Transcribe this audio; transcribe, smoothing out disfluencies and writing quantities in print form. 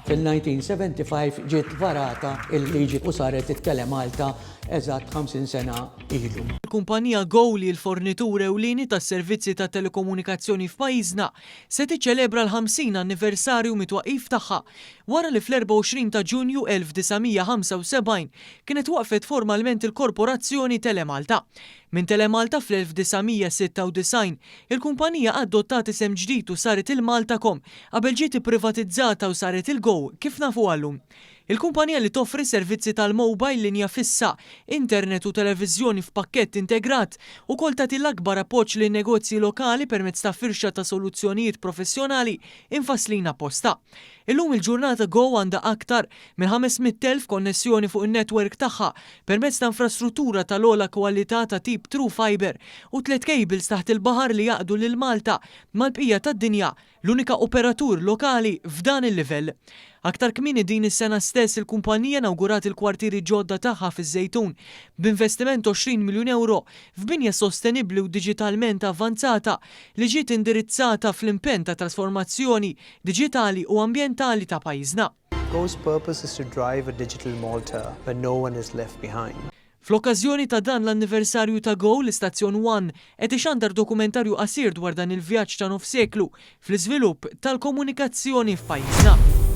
Fil-1975 ġiet varata il-liġi u saret it-Telemalta eżatt 50 sena ilu. Il-kumpanija Go li hi l-fornitur ewlieni tas-servizzi ta' telekomunikazzjoni f'pajjiżna se tiċċelebra l-50 anniversarju mit-twaqqif tagħha wara li fl-24 ta' Ġunju 1975 kienet waqfet formalment il-korporazzjoni Telemalta. Minn Telemalta fl-1996, il-kumpanija adottat isem ġdid u saret il-Maltacom qabel ġiet ipprivatizzata u saret il-Go kif nafuha llum. Il-kumpanija li toffri servizzi tal-mobile, linja fissa, internet u televiżjoni f'pakkett integrat, ukoll tagħti l-akbar appoġġ lin-negozji lokali permezz ta' firxa ta' soluzzjonijiet professjonali imfasslin apposta. Illum il-ġurnata Go għandha aktar minn 500,000 konnessjoni fuq in-network tagħha permezz ta' infrastruttura tal-ogħla kwalità ta' tip True Fibre u tliet cables taħt il-baħar li jgħaqqdu lil Malta mal-bqija tad-dinja, l-unika operatur lokali f'dan il-livell. Aktar kmieni din is-sena stess il-kumpanija inawgurat il-kwartieri ġodda tagħha fiż-Żejtun b'investiment 20 miljun ewro f'binja sostenibbli u diġitalment avvanzata li ġiet indirizzata fl-impenn ta' trasformazzjoni diġitali u ambjentali ta' pajjiżna. Go's purpose is to drive a digital Malta where no one is left behind. Fl-okkażjoni ta' dan l-anniversarju ta' Go, l-istazzjon One qed ixandar dokumentarju qasir dwar dan il-vjaġġ ta' nofs seklu fl-iżvilupp tal-komunikazzjoni f'pajjiżna.